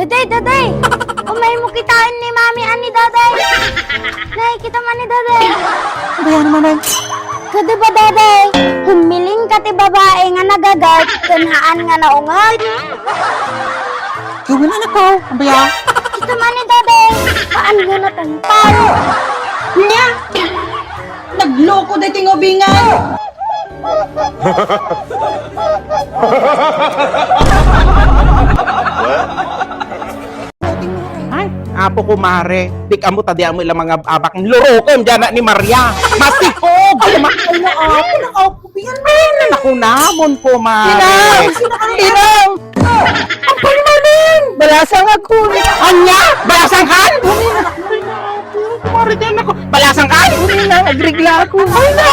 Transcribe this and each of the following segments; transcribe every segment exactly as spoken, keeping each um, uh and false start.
Day, Daday! Umay mo kitaan ni Mami ani Daday! Nay, kita man ni Daday! Bayan mo, Nay. Kadi ba, Daday? Humiling ka ti babae nga nagagat ken haan nga naunget. Gawin, anak ko. Ang baya? Kita man ni Daday. Haan nga natangtang. Nya! Nagloko day ti ngubingan! Ay, apo kumare, di ka mo tadi amo ila mga abak, lurukem diyan ni Maria. Masikog! Ay, ma-, ay, na, apo, nakaupo, pingan mo. Ay, naku namon, kumare. Inang! Inang! Ang palimanin! Balasang ako! Anya? Balasang ka? Kumare, diyan ako. Balasang ka? Inang, agrigla ako. Ay, na!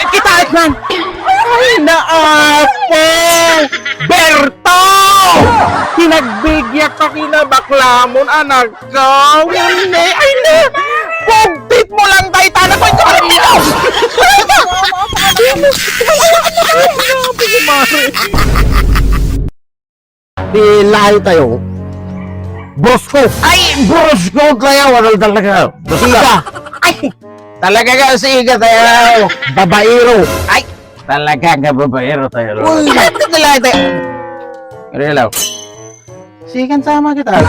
Kita man! Ay, na, apo! Berto! Pinagbigyak ka kinabaklamon, anak ko. Ngem, ay, na! Pugtit mo lang, tay, tana ko, ikaw, ikaw! Di lahi tayo. Brusko. Ay, brusko tayo. Ano talaga? Brusko. Siga. Ay, talaga ka, siga tayo. Babaero. Ay, talaga ka, babaero tayo. Uy. Talaga tayo. Relaw. Sigan sama kita. Ay,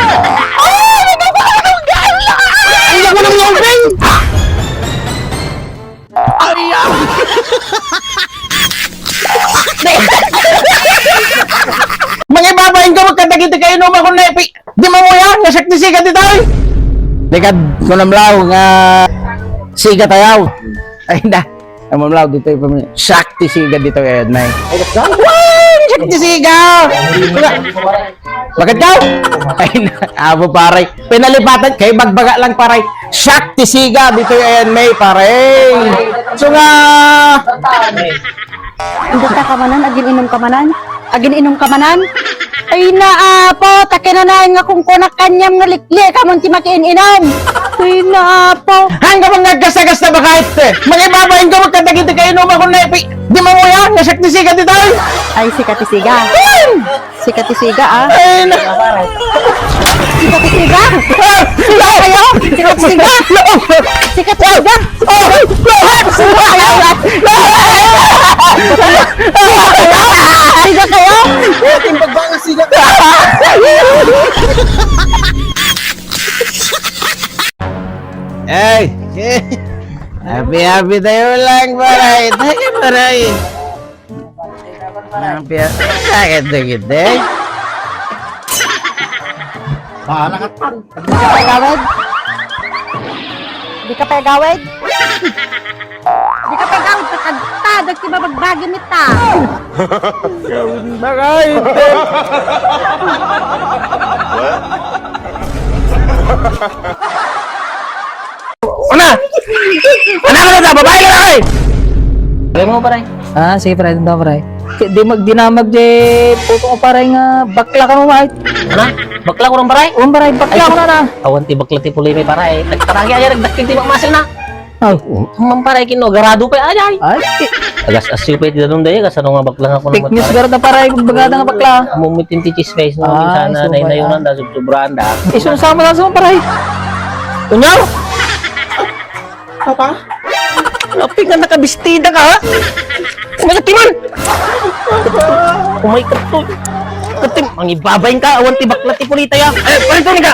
ako nang yawin! Ay, ah! Mangibabain ka, magkadagiti kayo, no, makon na ipi-, di mamuya, nga siak ti siga ditoy. Di ka, kunam law, nga siga tayo. Ay, da. Kunam law, ditoy pa mi-, siak ti siga ditoy, ayun, may. Ay, siak ti siga! Bakit ka? Ay, na, abo, pare. Pinalipatan, kay bagbaga lang, pare. Siak ti siga, ditoy ayan, may, pare. So nga, Anda ka manan, agin-inom ka manan? Agin-inom ka manan? Ay, naapo, ta kinanayon nga kung kunak kanyam nga likli, kamon ti makiin-inom. Ay, naapo. Hanggang mga gasta-gasta bakit? Mangibabain ka, magkadagiti kayo, no, makon na ipi-, di mamuya, nga siak ti siga, ditoy. Ay, siga ti siga. Sikat ti siga, ah. Ay, na- Sikat ti siga? Sikat kayo? Sikat ti siga? Sikat ti siga? Sikat kayo? Sikat kayo? Timbag ba ang siga? Ay! Happy, happy tayo lang, paray. Tayo, paray. Ang piya-, sakit na gid, eh. Bahala ka, pare. Di ka pagawid? Di ka pagawid? Di ka pagawid, kakadta, dagiti babagbagi mita. Gawin na ka, hindi. Una! Anak na ta, babae ka na, eh! Pare mo, pare. Ah, sige, pare, dito, pare. Di, di mag-, dinamag di puto mo, pare, nga bakla ka mo, mait. Ano? Bakla ko rin, pare? Oo, pare, bakla ko na na. Awan ti bakla ti puli, pare. Nagtaragi, ay, nagdakil ti mamasel na. Oh. Ang pare, kino, garado pa, ay, ay. Ay, ti- Agas, asyo pa, ti danum, daya, kasano nga bakla nga ko Fake naman, news, pare. Garada, pare, kung bagada nga bakla. Mumitin ti chismis, no? Ah, sana, iso, nay-, pare, nayunan, ah. Da, subsubrahan, da. Iso, sama na, sama, pare. Unyaw? Papa? Api nga nakabistida ka, ha? Umay ka, Timan! Umay ka to. Katim, mangibabain ka, awan ti bakla ti pulita, ya. Ay, parintunin ka!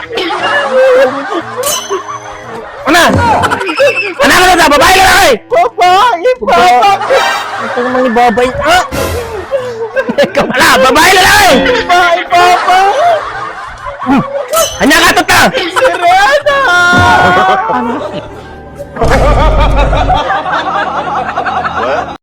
Ana! Ana ka na ta, babae ka na, eh! Papa! Ipapa! Ito mangibabain, ha? Ikaw pala, babae ka na, eh! Papa! Ipapa! Anya ka, tata? Sirena!